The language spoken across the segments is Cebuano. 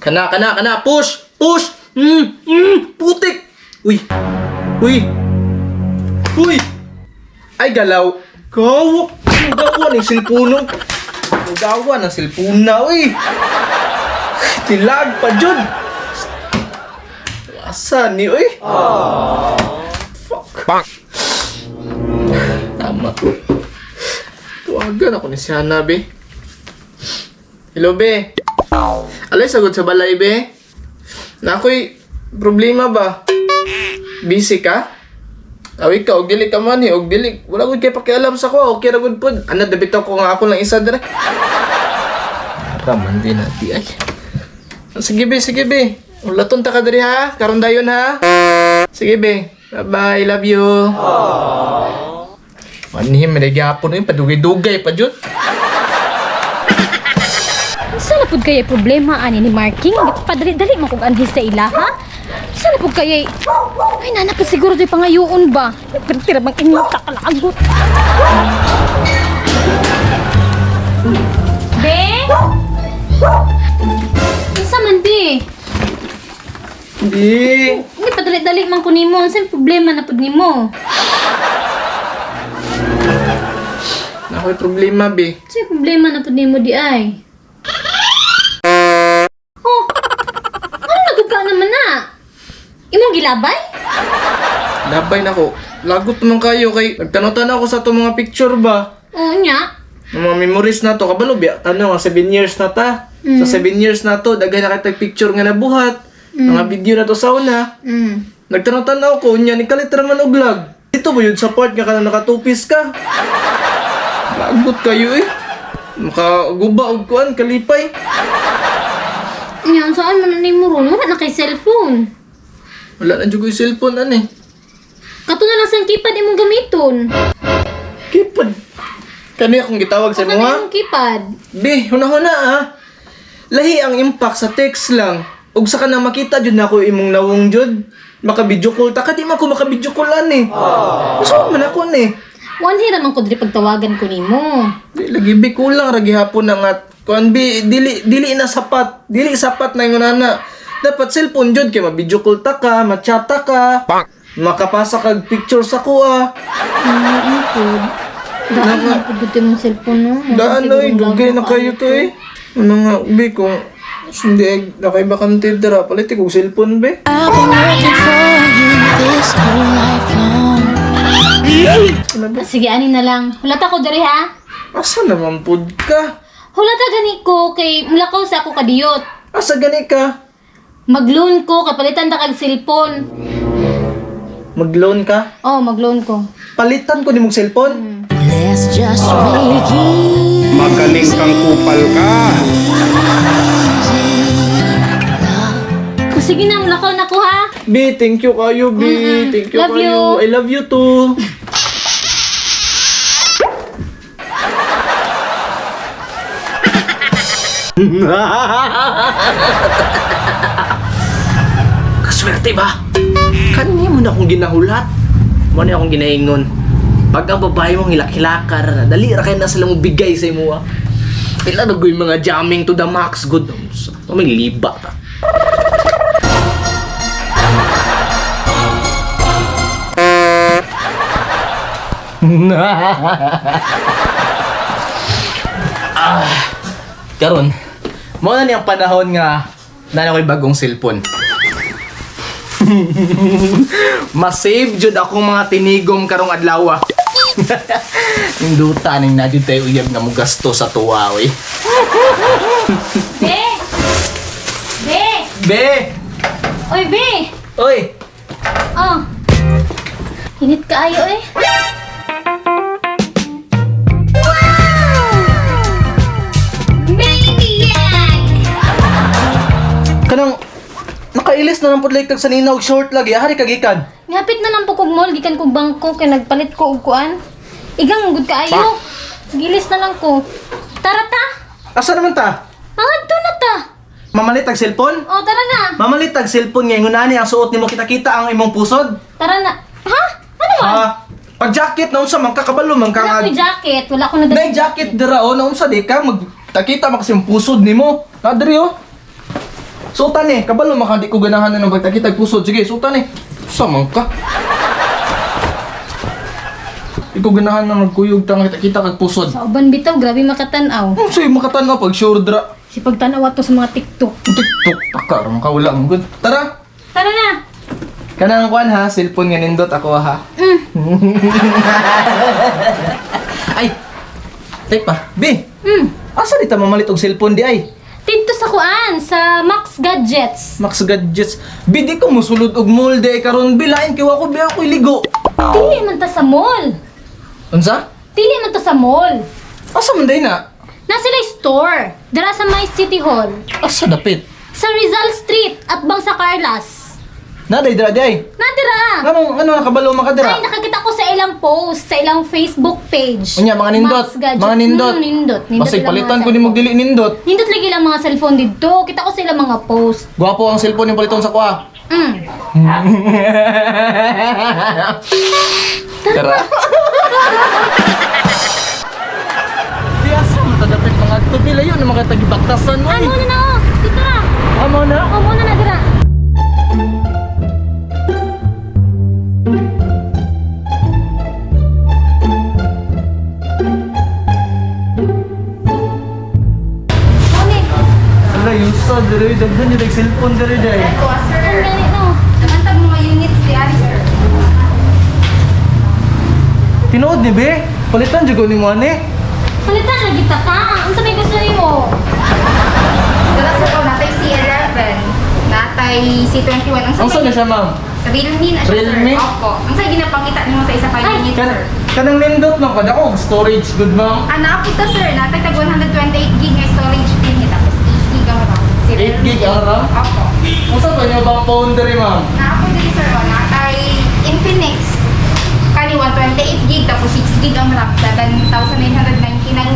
Kana, kana, kana. Push! Push! Putik! Uy! Uy! Uy! Ay, galaw. Kawak! Gawa ng silpuno. Gawa ng silpuna, uy! Tilag pa, Jud! Asa ni, uy? Fuck. Tama. Tuwagan ako ni Siana, be. Hello, be. Alay, sagot sa balay, be. Na ako'y problema ba? Busy ka? Awi ka, og dili ka man eh, og dili. Wala gud kay pakialam sa ko, okay ra gud pod. Ana dabit ako nga ako lang isa dire. Raman din na di ay. Sige be, sige be. Ulaton ta ka diri ha. Karon dayon ha. Sige be. Bye-bye, love you. Manhim, may gyapon yun, padugay-dugay pa jud. Unsa na pud kaya'y problema ani ni Marking? Padali-dali man kog anhi sa ila ha? Unsa na pud kaya'y Ay, nana pa siguro di pangayoon ba? Pero bang inita ka lagot. Be? Unsa man be? Di. Hindi padali-dali man ko nimo. Unsa yung problema na pud nimo? Na ako'y problema be. Unsa yung problema na pud nimo di ay? Oh. Ano nagugka naman na? Imong gilabay? Labay na ko. Lagot naman kayo kay nagtanaw-tanaw ako sa itong mga picture ba. Oo nya. Ng mga memories na to kabalo biya tanaw nga 7 years na ta. Sa 7 years na to daghan na kitag picture nga nabuhat. Mga video na to sa una. Nagtanaw-tanaw ko unya ni kalit ra man og lag. Dito ba yun sa part nga kanang nakatupis ka? Lagot kayo eh. Makaguba og kuan kalipay. Nya, saan man na nimo ron? Wala na kay cellphone. Wala na jud ko'y cellphone ani. Kato na lang sa keypad imong gamiton. Kipad. Kani akong gitawag sa Kato imo na ha? imong keypad. Be, huna-huna ah. Lahi ang impact sa text lang. Ug sa kanang makita jud na ako imong nawong jud. Maka video call ta ka di man ko maka video call ani. Unsa man ako ni? One hira man ko diri pagtawagan ko nimo. Di lagi be kulang ra gihapon na nga kuan be dili dili na sapat. Dili sapat na ingon ana. Dapat cellphone jud kay ma-video call ta ka, ma-chat ta ka. Makapasa kag picture sa kuha. Ano Daan na pud gud imong cellphone no. Daan oy, dugay na kayo to eh. Ano nga be kung hindi na kay bakante dira palit kog cellphone be. I've been looking for you this whole life long. Sige ani na lang. Hulata ko diri ha. Asa naman pud ka? Hulata gani ko kay mulakaw sa ako kadiyot. Asa gani ka? Mag-loan ko kay palitan ta kag cellphone. Mag-loan ka? Oh, mag-loan ko. Palitan ko nimong cellphone? Let's just make it. Magaling kang kupal ka. Oh, sige na, mulakaw na ko ha. B, thank you kayo, B. Thank you Love kayo. you. I love you too. Kaswerte ba? Kani mo na akong ginahulat. Mo na akong ginaingon. Pag ang babae mong hilak-hilakar na, dali ra kayo na sila mo bigay sa imo ah. Pila na yung mga jamming to the max good. May liba ta. Karon, mao na niyang panahon nga na ako'y bagong cellphone. Ma-save jud akong mga tinigom karong adlaw. Induta ning na jud tayo uyab nga mugasto sa tuwa oy. Be! Be! Be! Oy, be! Oy! Oh. Init kaayo eh. Kanang nakailis na lang pud kag sa ninaw short lagi hari kagikan. Ngapit na lang po kog mall gikan kog bangko kay nagpalit ko og kuan. Igang gud kaayo. Gilis na lang ko. Tara ta. Asa naman ta? Mangadto na ta. Mamalit ang cellphone? Oh, tara na. Mamalit ang cellphone ngayon nani ang suot nimo kita-kita ang imong pusod. Tara na. Ha? Ano man? Ha? Pag jacket na unsa man ka kabalo man ka Wala nga ko'y jacket. Wala ko nadala. Nay jacket dira oh, naunsa di ka magtakita man kasi yung pusod nimo. Na diri oh. Sultan eh, kabalo maka di ko ganahan na ng pagtakitag pusod. Sige, sultan eh. Samang ka. Di ko ganahan na magkuyog tang kita-kita kag pusod. Sa uban bitaw, grabe makatanaw. Ano sa'yo makatanaw pag sure dra? Si pagtanaw ato sa mga TikTok. TikTok, taka, ron ka wala ang good. Tara! Tara na! Kanang kuan ha, cellphone nga nindot ako ha. Ay! Tay pa, B! Asa dita mamalit og cellphone di ay? Dito sa kuan, sa Max Gadgets. Max Gadgets. B, di ko musulod og mall di ay karon B, lain kay wa ko B, ako iligo. Dili man ta sa mall. Unsa? Dili man ta sa mall. Asa man day na? Na sila store. Dara sa may City Hall. Asa dapit? Sa Rizal Street at bang sa Carlas. Naday dira di ay. Natira! Anong ano nakabalo makadira? Ay, nakakita ko sa ilang post, sa ilang Facebook page. Unya mga nindot, Max Gadget. mga nindot. Nindot. Nindot Basig ilang palitan mga ko nimo cellphone. dili nindot. Nindot lagi lang mga cellphone dito. Kita ko sa ilang mga post. Gwapo ang cellphone yung paliton sa kuha. Tara. Di asa man ta dapit mga tubi layo na mga tagibaktasan mo. Amo na na oh. Dito na. Amo na. Amo na na dira. Mami, Ala yusa dire daghan jud cellphone dire day. ang gani no. Namantag mga units di ari sir. Tinuod ni be, palitan jud ko nimo ani. Palitan lagi ta ka. Unsa may gusto nimo? Dala sa ko natay C11, natay C21 ang Unsa na siya, ma'am? Realme na siya Realme? sir. Opo. Ang sa ginapangita nimo sa isa ka Ay, unit Kan sir. kanang nindot man kada ko storage good ma'am. Ana po ta sir, natay tag 128 gig nga storage din niya tapos 8 gig ang RAM. Si 8 Realme. gig ang RAM. Opo. Unsa pa niyo bang phone dire ma'am? Naa po diri sir, oh, natay Infinix. Kani 128 gig tapos 6 gig ang RAM. 7,999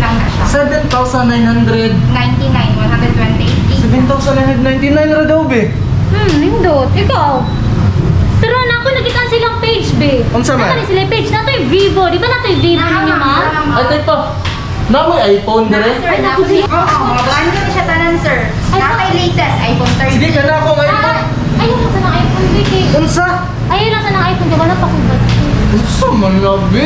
lang na siya. 7,900. 99, 128 gig. 7,999 ra daw be. Nindot. Ikaw. Pero na ako nakita silang page, be. Unsa man? Nata ni sila page. Nato yung Vivo. Di ba nato yung Vivo ninyo, ma'am? Ay, tay pa. Namoy iPhone Naa, dire. sir, naa po siya. Oo, mga brand new ni siya tanan, sir. Ay, Natay latest, iPhone 13. Sige kana ako ng iPhone. Ah, ayaw lang sa ng iPhone, be. Kay. Unsa? Ayaw lang sa ng iPhone. Kaya wala pa akong budget. Unsa man labi?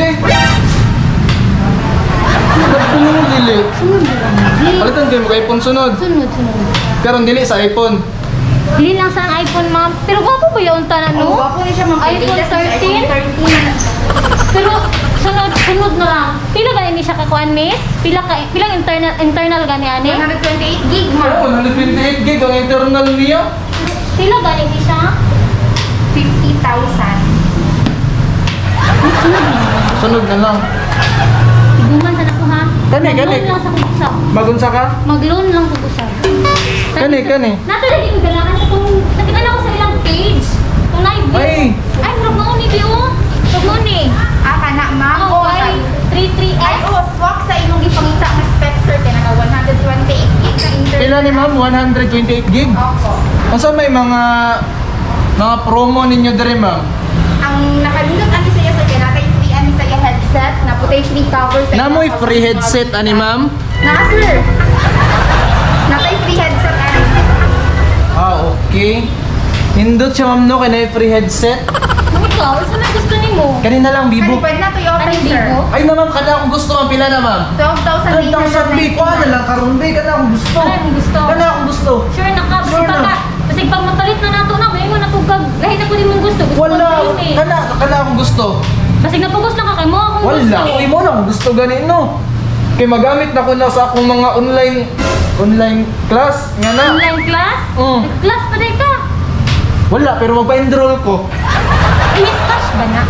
Nagpungo dili. Sunod na lang, be. Palitan kayo mag iPhone sunod. Sunod, sunod. Karon dili sa iPhone. Dili lang sa ang iPhone, ma'am. Pero gwapo ba yung tanan, no? Oo, gwapo ni siya, ma'am. iPhone Latest na siya, 13? iPhone 13. Pero sunod, sunod na lang. Pila gani ni siya kakuan, miss? Pila ka, pilang internal internal gani ani? 128 gig, ma'am. Oo, 128 gig ang internal niya. Pila gani ni siya? 50,000. Sunod na lang. Sunod na lang. Tiguman sa nako ha. Kani, kani. Mag-loan lang sa kong usap. Magunsa ka? Mag-loan lang kong usap. Kani, kani. Nato lagi ko ganahan sa kung nakita na ko sa ilang page. Kung na Ay. Ay, murag mao ni Bio. Murag mao ni. Ah, kana, ma'am. Oh, ay 33S. Ay, oh, swak sa imong gipangita nga spec, sir. Kaya naka 128 gig na internet. Pila ni ma'am? 128 gig. Opo. Unsa may mga promo ninyo dire ma'am? Ang nakalindot ani saya sir, kaya natay free ani saya headset, naputay free cover sa Namoy free headset ani ma'am? Na, sir. Natay free headset ani. Ah, okay. Nindot siya ma'am no kay naay free headset. Kung ikaw, sa may gusto nimo? Kanina lang Kani Vivo. pwede na to i-open, Anong sir. Vivo? Ay na ma'am, kada akong gusto ma'am pila na ma'am? 12,899. 12,000 B, kuha na lang karon B, kada akong gusto. Kada akong gusto. Kada akong gusto. Sure na ka, basta Sure na. pagka, kasi pag mapalit na nato na, may mo na kung kag, lahi na ko din mong gusto. Gusto Wala, ko yun eh. kada akong gusto. Basig napugos na ka kay mo akong Wala, gusto. uy mo na akong gusto gani no. Kay magamit na ko na sa akong mga online online class nga na. Online class? Nag-class pa day ka. Wala, pero magpa-enroll ko. Ay, yes, cash ba na?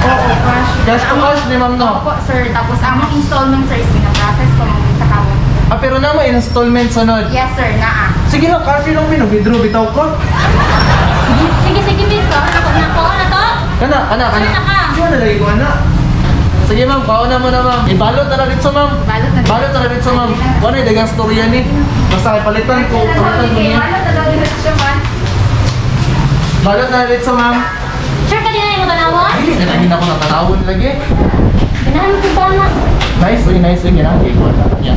Oo, cash. Cash to cash ni ma'am no. Opo, sir. Tapos among installment, sir, is pinaprocess ko mong sa kamot. Ah, pero na may installment sunod. Yes, sir. Naa. Sige lang, cash lang min, withdraw bitaw ko. Sige, sige, sige, miss. Kaon na ko na, kaon na to. Kana, kana, kana. Sure na ka. Sure na lagi ko ana. Sige ma'am, kaon na mo na ma'am. Ibalot na na dito ma'am. Balot na. Balot na na dito ma'am. Wala yung dagang storya ni. Basta kay palitan ko, palitan ko niya. Balot na daw dito siya, man. Balot na dito ma'am. Sure ka din na yung tanawon? Dili na lagi na ako natanawon lagi. Ganahan mo kung na. Nice, uy, nice, uy, ganahan kay ko na. Yeah.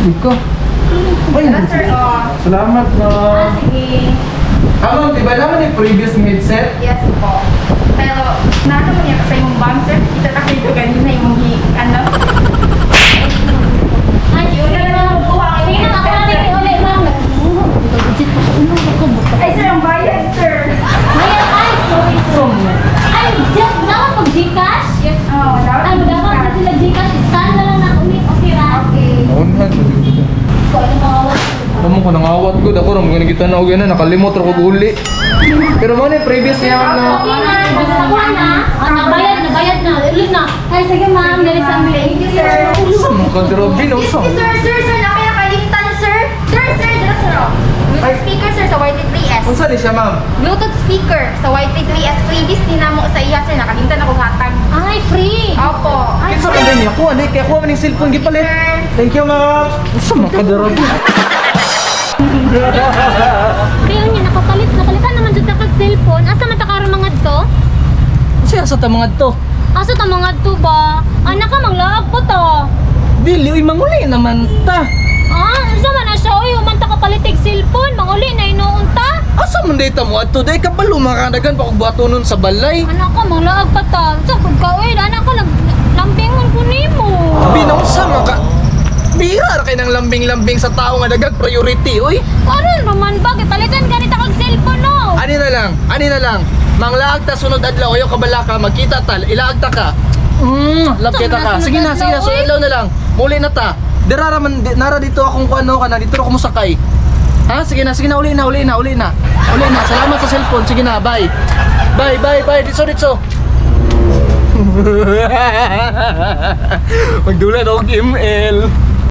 Sige ka. Ay, Tara, sir, oh. salamat na. Ah, sige. Ah, ma'am, di ba naman yung previous headset? Yes po. Pero, nasa mo niya sa imong bang, sir? Kita ta kayo ganina imong gi, ano? Ay, Yun na lang ang kuha ang Sige imong na, ako na headset, rin sir. ulit, ma'am. Legit pa ko. Ano ba ko? Ay, sir, ang bayad, sir. Ay, ay, sorry. Ay, just naman pag Gcash? Yes, oh, dapat. Ay, dapat na sila Gcash. Scan na lang na umi. Okay ra. Okay. Naunhan sa dito. So, ano mga awat? Alam mo ko nangawat ko, ako ram ganun kita na og na nakalimot ra ko uli. Pero mo ni previous niya na. Okay na, nakuha na. Ah, nabayad, nabayad na. Ulit na. Ay, sige ma'am, dali sa amin. Thank you, sir. Sa mga kagrabe no Excuse sa. me, sir, sir, sir, nakakalimtan, sir. Sir, sir, dito, sir, oh. Bluetooth speaker, sir, sa YT3S. Unsa ni siya, ma'am? Bluetooth speaker sa YT3S. Freebies ni namo sa iya, sir. Nakalimtan ako hatag. Ay, free. Opo. Kinsa man din niya kuha ni kay kuha man ning cellphone gipalit. Sir. Thank you, ma'am. Unsa mga kagrabe? Kaya niya, nakapalit. Nakalitan naman dyan kag cellphone. Asa man ta karon mga to? Unsa sa ta mga to? Asa ta mga to ba? Anak ka, manglaag po to. Dili uy manguli naman ta. Ah, unsa man na siya? Uy, human ta kapalit og cellphone. Manguli na inuon ta. Asa man day ta mo adto day kabalo makadagan pa og buhaton sa balay. Anak ka, manglaag pa ta. Sa pud ka, uy, anak ka, lambingon ko nimo. Binaunsa man ka. Bira ra kay nang lambing-lambing sa tao nga daghang priority uy. Karon naman ba? Gipalitan ganita kag cellphone, no? Ani na lang, ani na lang. Manglaag ta sunod adlaw ayo kabala ka magkita tal, ilaag ta ka. Love kita ka. Sige na, Sunod sunod adlaw, adlaw na lang. Muli na ta. Dira ra man nara dito akong kuano kana dito ra ko mosakay. Ha? Sige na, uli na, uli na, uli na. Uli na. Salamat sa cellphone. Sige na, bye. Bye, bye, bye. Ditso, ditso. Magdula na og ML.